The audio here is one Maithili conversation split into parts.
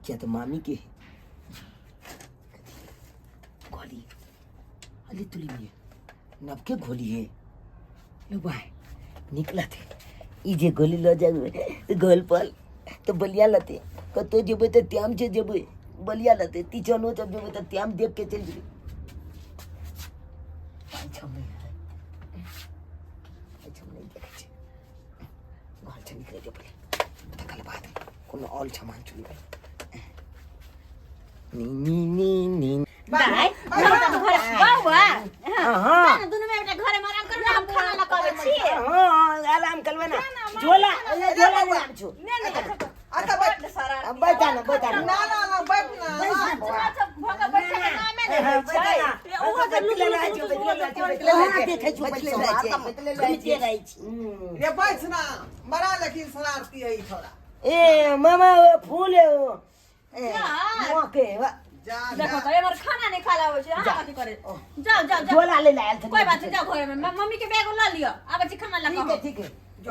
किया तऽ मामी के है गोली अली तुली में नबके गोली है लो भाई निकलत है ई जे गोली लऽ जाबे गोल पर तऽ बलिया लते कतौ जेबै तऽ त्याम से जेबै बलिया लते तीचनो जब जेबै तऽ त्याम देख के चलि जेबै। पाइ छम नहि है, पाइ छम नहि देखै छै। घर से निकले के पहिले तकर बाद कोनो औल सामान चुनबै। नी नी नी नी। दाइ घर बौआ। हाँ। ना दुनू में बेटा घरे में आराम करू, हम खाना ला करै छी। हाँ, आराम करबै ना। झोला झोला नहि आबै छौ। अच्छा बैठ। अब बैठा ना, बैठा ना। ना ना ना, बैठ ना। बैठ ना बौआ। भोका बैठे के नामे नहि लै बैठा छै। ना। ओहो जे look look look look look. कहाँ देखै छौ बैठले पैसा? रहै छै, हरदम बैठले रहै घुमिते छै। रहै छी। रे बैठ ना, बड़ा लेकिन शरारती है ई छोरा। ए मामा, ओ फूल है ओ ए मोके वा। जा। देखो जा। तो एमहर खाना नहि खाला होइ छै। अहाँ कथी करे? जाओ जाओ जाओ। झोला ले आयल छलियै। कोई बात नहीं, जाओ घरे में मम्मी के बैग ल लियो, आबै छी खाना ला। ठीक है, ठीक है,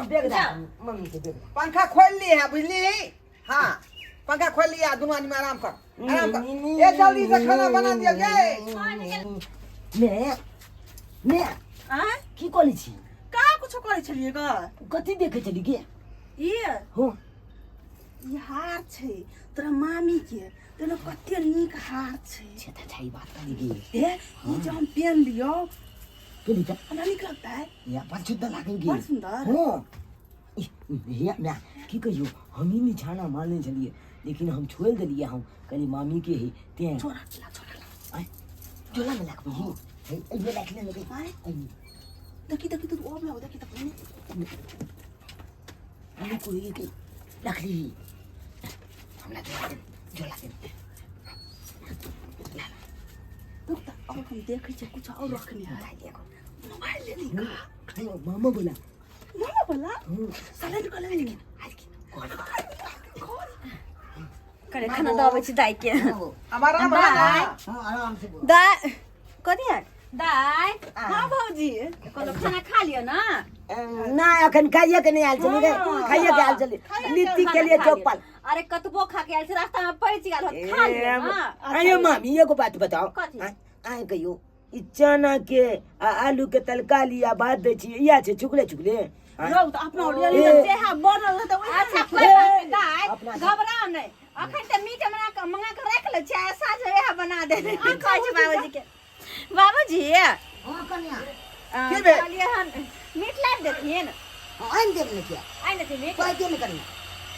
बैग जाओ। राख, मम्मी के बैग राख। पंखा खोल ली है बुझली। हाँ, पंखा खोल लिया, दोनों आदमी आराम कर, आराम कर। ए जल्दी से खाना बना दिया गे। मैं मैं आँय? की करै छी? कहाँ कुछो करै छलियै ग। कथी देखै छली गे? ई हो। ई हार छै तोरा मामी के, तेना कते नीक हार छै। छे तऽ छै बात करी गे। हे, ई जे हम पेन लियौ। पेली तऽ हमरा नीक लगतै। या बड़ सुन्दर लागै गे। बड़ सुन्दर। हँ, ई, हे माय, की कहियौ, हमही निछाना मारने छलियै लेकिन हम छोड़ि देलियै। हम कहलियै मामी के है तें। छोड़ा ला, छोड़ा ला। आँय, झोला में राखबै ही? हे, एहिमे राखि ले गे। आँय? एहिमे। देखी देखी, तू अब लाओ, देखी तऽ पहिने। मम्मी कोई के रख ली। हमरा झोला दे, झोला दे। रुक तऽ, अब हम देखै छियै, कुछ और रखने है। मोबाइल देखो। मोबाइल ले ली का? मामा बोला। मामा बोला। साइलेंट कर ले। आज की कॉल। करे खाना दऽ छी दाइ के। अब आराम है ना? हाँ, आराम से बोल। दाइ कथी है दाइ? हाँ भौजी। कहलहुँ खाना खा लिअ ना। ना, अखन खाइए के नहीं आयल छली गे, खाइए के आयल छली, लिट्टी के लिए चौक पर। अरे कतबो खा के आयल छै, रास्ता में पचि गेल होत, खा लिअ ना। अरे मामी, एगो बात बताओ। कथी? आय कहियो, ई चना के आ आलू के तरकारी आ भात दै छियै, इएह छै चुगले चुगले? आँय? रौ तऽ अपना ओरियल ए। जेहा बनल रहतै ओहे। अच्छा कोई बात नहीं दाइ, अपना- घबराओ नहीं, अखन तऽ मीट बना के मंगा के राखि लै छियै, आ साँझ वएह बना दे कहै छै बाबूजी के। बाबूजी। हाँ कन्या। की भेल? कहलियै हन मीट लाबि देथिन। हाँ, आनि देब ने, किया। आनि देथिन मीट। पाइ दे ने कन्या।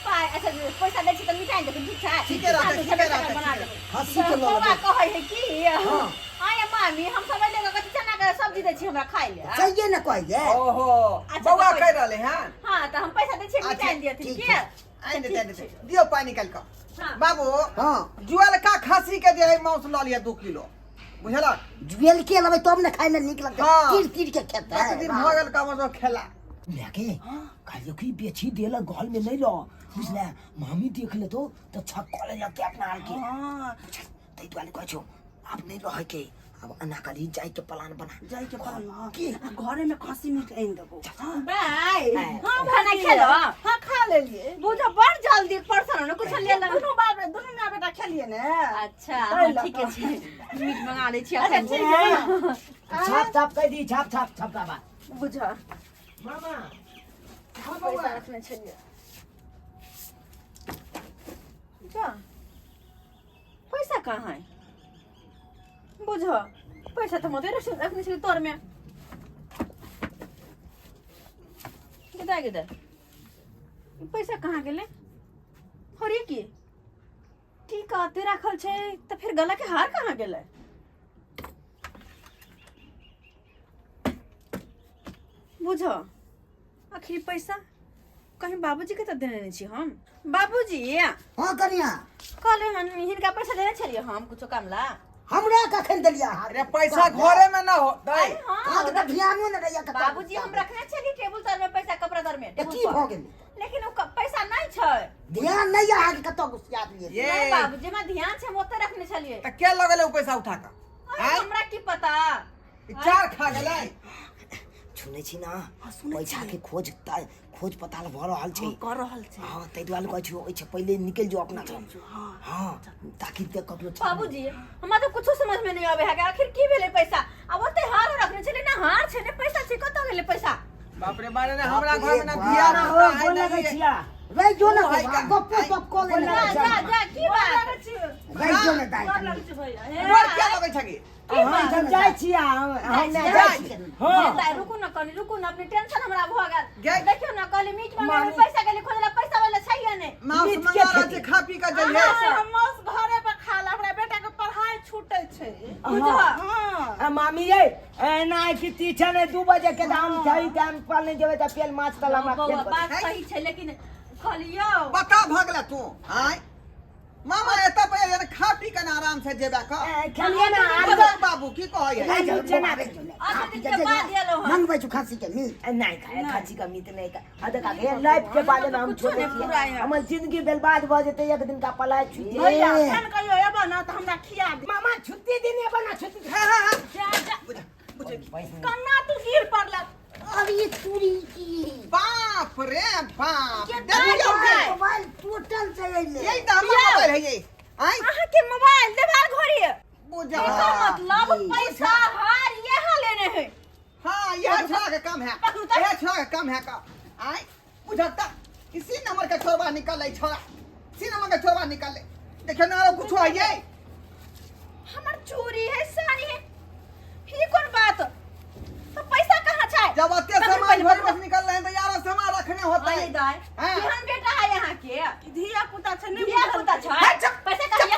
पाइ? अच्छा, पैसा दै छी तऽ मीट आनि देथिन, ठीक छै? ठीके रहतै, साँझ ठीके सबेरे रहतै, बना ठीके। देबै। हँसी के लऽ बौआ लेबै। कहै है की हाँ। आय मामी, हम सब एले कथी चना के सब्जी दै छी हमरा खाइ ले। सहिए ने कहै ओहो। अच्छा, बौआ तऽ कहि रहले हैं। हाँ, तऽ हम पैसा दै छियै, मीट अच्छा, आनि दियथिन। ठीक के छै। आनि देतै, आनि देतै, दियौ पाइ निकालि कऽ। हाँ। बाबू। हाँ। जुअलका खस्सी के जे है मांस लऽ लिअ 2 किलो, बुझलक? जुएल के लेबै तब ने खाइमे नीक लगतै। हाँ। तीर तीर के खेतै। 10 दिन भऽ गेल कम से खेला। मायके कहलियो कि बेची देलक, घर में नहीं लो, बुझले? मामी देख लेतो तऽ छक्का ले लगते अपना आर के। हाँ। ताहि दुआरे कहै छौ, आब नहीं रहे के, आब एना करी, जाय के प्लान बना। जाइ के पड़ल। हाँ। की? आ घरे में खस्सी मीट आनि देबो। हाँ। बाय। हाँ। खाना भौजी। खेलो? हाँ, खा लेलियै। बुझो बड़ जल्दी परसन ने कुछ ले। दुनू बाप दुनू माय बेटा खेलियै ने। अच्छा हाँ, ठीके छै, मीट मंगा लै छी अच्छा अखन। ठीक है। छाप छाप कहि दी, छाप छाप छाप बाबा। बुझ मामा। पैसा रखने छलियै जा, पैसा कहाँ है? बुझ पैसा तऽ मते रखने छलियै तोर में। गिदा गिदा, पैसा कहाँ गेलै? हरे की की कहते राखल छै तऽ फेर गला के हार कहाँ गेलै? बुझ आखिर पैसा कहीं बाबूजी के तऽ देने नहि छी हम। बाबूजी। हाँ कन्या। कहले हन हिनका पैसा देने छलियै हम कुछो काम ला। हमरा कखन देलियै हार? अरे पैसा घरे में ना हो दै। अरे हाँ। अहाँके तऽ ध्यानो नहि रहैया कतऽ। बाबूजी, हम रखने छलियै टेबुल तर में पैसा, कपड़ा तर में, तऽ टेबुल की पर। भऽ गेलै? लेकिन ओ पैसा नहि छै। ध्यान नहि यऽ अहाँके, कतऽ घुसिया देलियै? ये नहि बाबूजी, हमरा ध्यान छै, हम ओतऽ रखने छलियै। तऽ के लऽ गेलै ओ पैसा उठा कऽ? अरे आँय? हमरा की पता। ई चार खा गेलै। सुनै छी ना? हाँ, सुनै पैसा छियै। के खोज खोज पताल भऽ रहल छै। हाँ, कर रहल छै। हाँ, ताहि दुआरे कहै छियौ, ओहिसँ पहिले निकलि जो अपना सब। हाँ। हाँ, ताकि ते ककरो बाबूजी, हमरा तऽ कुछो समझ में नहीं आवे है कि आखिर की भेलै पैसा। आब ओते हार रखने छलै ना, हार छै ने पैसा छै, कतऽ गेलै पैसा? बाप रे बाप रे, हमरा बाप घर में ना रे धिया बाप। पुता है गोर ना लगै ये। छिया रे, जो ना ओ है का? गप्पो सप कऽ ले। जा जा जा, की बात? रे जो ना दाइ। कर लगै छै भैया हे। गोर किया लगै छै गे? हम सब जाइ छियै, हम नहि जाइ छियै। हाँ दाइ, रुकू ना कनी, रुकू ना, अपने टेंशन हमरा भऽ गेल। गे। देखियौ ना, कहली मीट मंगाबै, पैसा गेली खोजला, पैसा वाला छैहे नहि। मांस मीट के मंगा रहल खेतै? छै, खा पी कऽ जइहे। हाँ, हम मौस घरे पर खा ले, हमरा बेटा के पढ़ाई छूटे छै। बुझह। हाँ। आ मामी ये, एना है कि तीछा ने 2 बजे के दाम छै, टाइम पर नहीं जेबै तऽ फेर माछ तला हमरा बौआ फेर बनेतै। बात सही छै, लेकिन कहलियौ बता भऽ गेला तू आय मामा एतऽ पर यार खा पी के ना आराम से जेबा क। ए, खेलिए ना आलू। बुझल बाबू की कहै है? आलू चना। अच्छा दिन के बाद एलहुँ हन। मंगबै छु खांसी के मीट। ए, नहीं खाए खाची का मीट नहीं खाए। अरे का ये लाइफ के बारे में हम कुछो छोड़े नहीं पूरा छियै, है। हमर जिंदगी बर्बाद भऽ जेतै एक दिन का पलाय छुट्टी। भैया फेन कहियो एबऽ ना तऽ हमरा खिया दे। मामा छुट्टी दिन एबा ना छुट्टी। हाँ हाँ हाँ। जा जा। बुझ बुझ। कन्ना तू गिर पड़लक। अरे चूड़ी की। बाप रे बाप, के देखियौ दाइ के। मोबाइल टूटल छै एहिले। यही तऽ हमर मोबाइल है ये आय। अहाँ के मोबाइल देवाल घड़ी। बुझा। एकर मतलब पैसा हार यहाँ लेने है। हाँ, यह छोड़ा के काम है। पकड़ू तऽ। यह छोड़ा के काम है का आय बुझता। इसी नंबर के छोड़वा निकल ले छोड़ा, इसी नंबर के छोड़वा निकल ले। देखियो ना आरो कुछो है ये। हमर चूड़ी है, साड़ी है, ई कोन बात? तो पैसा कहाँ छै? जब अते पकड़ू सामान पहिले, भर पकड़ू। बस निकल रहे हैं तो यारो सामान रखने होता अरे है। दाइ, हाँ। केहन बेटा है यहाँ के? धिया पुता छै नहीं। धिया पुता छै। हाँ, चुप, पैसा कहाँ ये?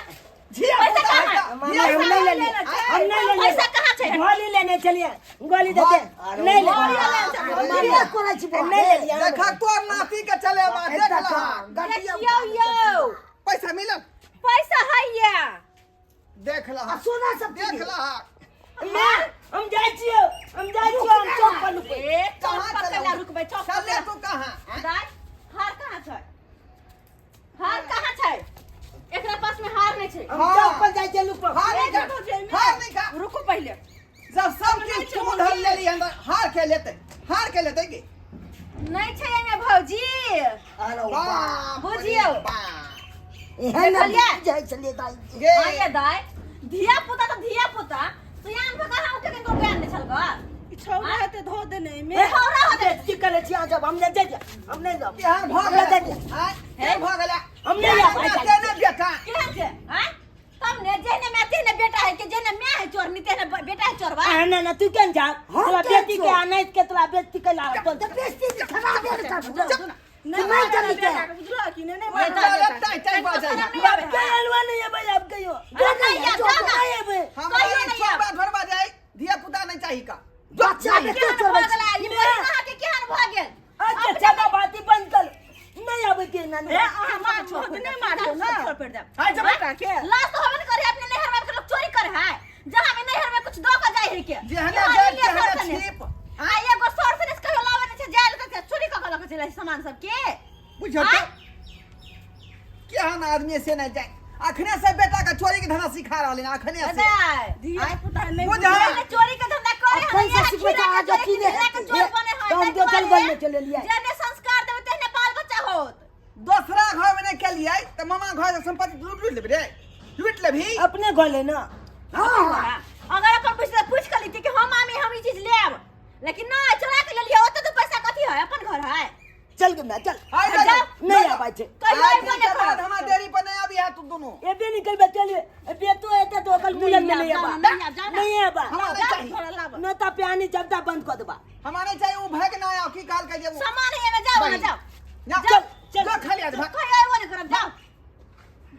झिया पैसा पुता है कहाँ का? है? मामा, झिया हम नहीं पुता लेने, है का? हम नहीं लेने। पैसा कहाँ छै? गोली लेने चलिए, गोली देते नहीं ले। अरे की करै छी बौआ? नहीं ले लिया। देखा तोर नाती के चले बा, देख लहा। देखियौ यौ, पैसा मिलल? पैसा है ये। देख लहा। आ सोना सब देख लहा। मैं हम जाइ छियै, हम जाइ छियै, हम चौक पर लुकै। ए, चौक कहाँ पर चले? कैला रुकबै? चौक पर चले कैला? तू कहाँ आँय? दाइ, हार कहाँ छै? हार कहाँ छै? एकरा पास में हार नहीं छै। हम चौक पर जाइ छियै लुकै। हार नहीं खा, हार नहीं खा। रुकू पहिले। जब सब चीज तू धर लेली अंदर, हार के लेते, हार के लेते की नहीं छै एहिमे भौजी। अरे बाप रे बुझियौ। बाप। एहन देखलियै? जाइ छलियै दाइ। गे। हाँ ये दाइ, धिया पुता तऽ धिया पुता, सियान भऽ कऽ अहाँ के कनिको ज्ञान नहि छल गऽ? ई छौड़ा हेतै धो देने एहिमे। छौड़ा होतै। की करै छी अहाँ सब? हम नहि जाइ छियै, हम नहि जाब। केहन भऽ हम नहि जाइ गेलै छियै। आँय? केहन भऽ गेलै? हम नहि जाब। केहन तेहने बेटा। केहन छै आँय? तब ने जेहने माय तेहने बेटा है के, जेहने माय है चोरनी तेहने बेटा है चोरबा। आ, ना ना, तू केन जा? हम तोरा केन बेटी के छौ? आनैत के तोरा बेटी के ला। तऽ बेसी खराब भेल तऽ नहि नहि मारऽ चली के। बेटाके, बुझलह कि नहि? नहि ये मारऽ दाइ, बेटाके। टाइ टाइ बाजै है। नहीं आबै के है। हलवा नहीं है भाई, अब कहियो। अरे नहीं आब, जा ना। नहीं है। हमरा कहियो ई नहीं चोरबा आब। ढोरबा जाय धिया पुता नहीं चाही का। बच्चा के केहन चोरबै भऽ गेलै? ई बहिन अहाँके केहन भऽ गेल? अच्छा चलो, बाती बंद कर, नहीं आबै के ना। हे, अहाँ मार भौजी नहि मारियौ ने। छोड़ पड़ देब। आइ जे बेटाके। लाज तो होबे न करे, अपने नैहर में के लोग चोरी करे है, जहाँ में नैहर में कुछ दो के जाय है के। जेहने यहाँ जाय एलियै तेहने सर सने। छिप। आ एगो सर सने से कहियो लाबै नहि छै, जाय लए तऽ चोरी कऽ के लऽ के चलि जाइ छै सामान सबके। बुझल तऽ केहन आदमी से नहीं जाए। अखने से बेटा के चोरी के धंधा सिखा रहल है अखने से। दाइ, धिया पुता नहि बुझल? पहिले चोरी के धंधा करे अखन हन, से यहाँ सिखबै खीरा तऽ के आज चोरी अथी के नहि खीरा के हेतै। चोर बने हन, तऽ हम ताहि दोसर दुआरे घर में चलि एलियै। जेहने संस्कार देबै तेहने बाल बच्चा होत। दोसरा घर में नहीं केलियै तऽ मामा घर से संपत्ति लूट लूट लेबी रे, लूट लेबी। अपने घर ले ना। हाँ। अगर अपन पूछ पूछ के लेती कि हम मामी हम ई चीज लेब, लेकिन ना चोरा के लेलियै, ओते तो पैसा कथी है, अपन घर है। चल गे ना, चल। आइ जा। जा। नहीं आबै छै। कहियो आइ अइबो नहि के बाद करब। हमरा देरी पर नहीं आबी है तू दोनों। एबे निकलबे चलिए, एबे तो एते तो ओकर मुलन में नहीं आबा। नहीं आब, जा ना। नहीं आबा। हमरा नहीं चाही। थोड़ा लाबऽ। न तऽ प्यानी जबता बंद कऽ देबा। हमरा नहीं चाहिए, उ भाग ना आओ की काल के जे वो। सामान है एमे, जाओ ना, जाओ। जा। चल चल। जा खाली आज भाग। कहियो अइबो नहि करब, जाओ।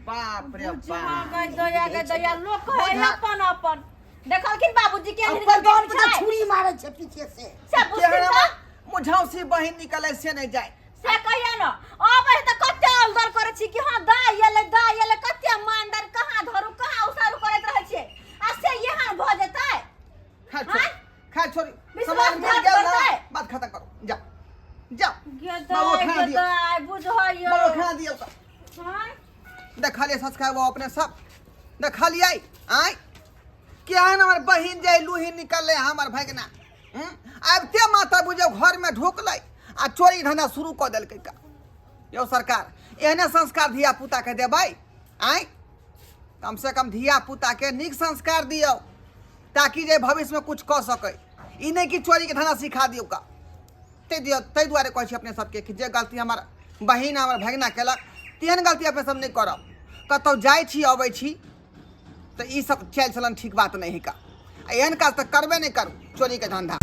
बाप रे बाप। गै दया, गै दया, लोक कहै बुझा। अपन अपन देखलखिन बाबूजी के अपन बाप के छुरी मारै छै पीछे से। से बुझथिन केहन तऽ मुझौसी बहिन निकले से नहीं जाए। से कहिया न अबै तऽ कते अलदर करै छी कि हँ दाइ एलै, दाइ एलै, कते मानदार कहाँ धरू कहाँ उसारू करैत रहै छियै, आ से एहन भऽ जेतै? खा छोड़। हाँ? खा छोड़। विश्वास सामान मिल गेल ना? करतै? बात खत्म करो, जाओ जाओ। गे बाबू दाइ, खाना गे दियौ। दाइ, बुझैयौ। बाबू खाना दियौ तऽ। हाँ? देखा लियै सब्सक्राइब अपने सब देखा लियै आय केहन हमर बहिन जे लूही निकललै हमर भगना। आबिते माता बुझियौ घरमे ढुकलै आ चोरी धंधा शुरू कऽ देलकै का। यौ सरकार, एहने संस्कार धिया पुताके देबै? आँय, कम से कम धिया पुताके नीक संस्कार दियौ ताकि जे भविष्यमे कुछ कऽ सकै। ई नहि कि चोरीके धंधा सिखा दियौ का। ताहि दियौ, ताहि दुआरे कहै छी अपने सबके कि जे गलती हमर बहिन हमर भगिना केलक तेहन गलती अपने सब नहि करब। कतहु जाइ छी अबै छी तऽ ई सब चालि चलन ठीक बात नहि है का। आ एहन काज तऽ करबे नहि करू, चोरीके धंधा।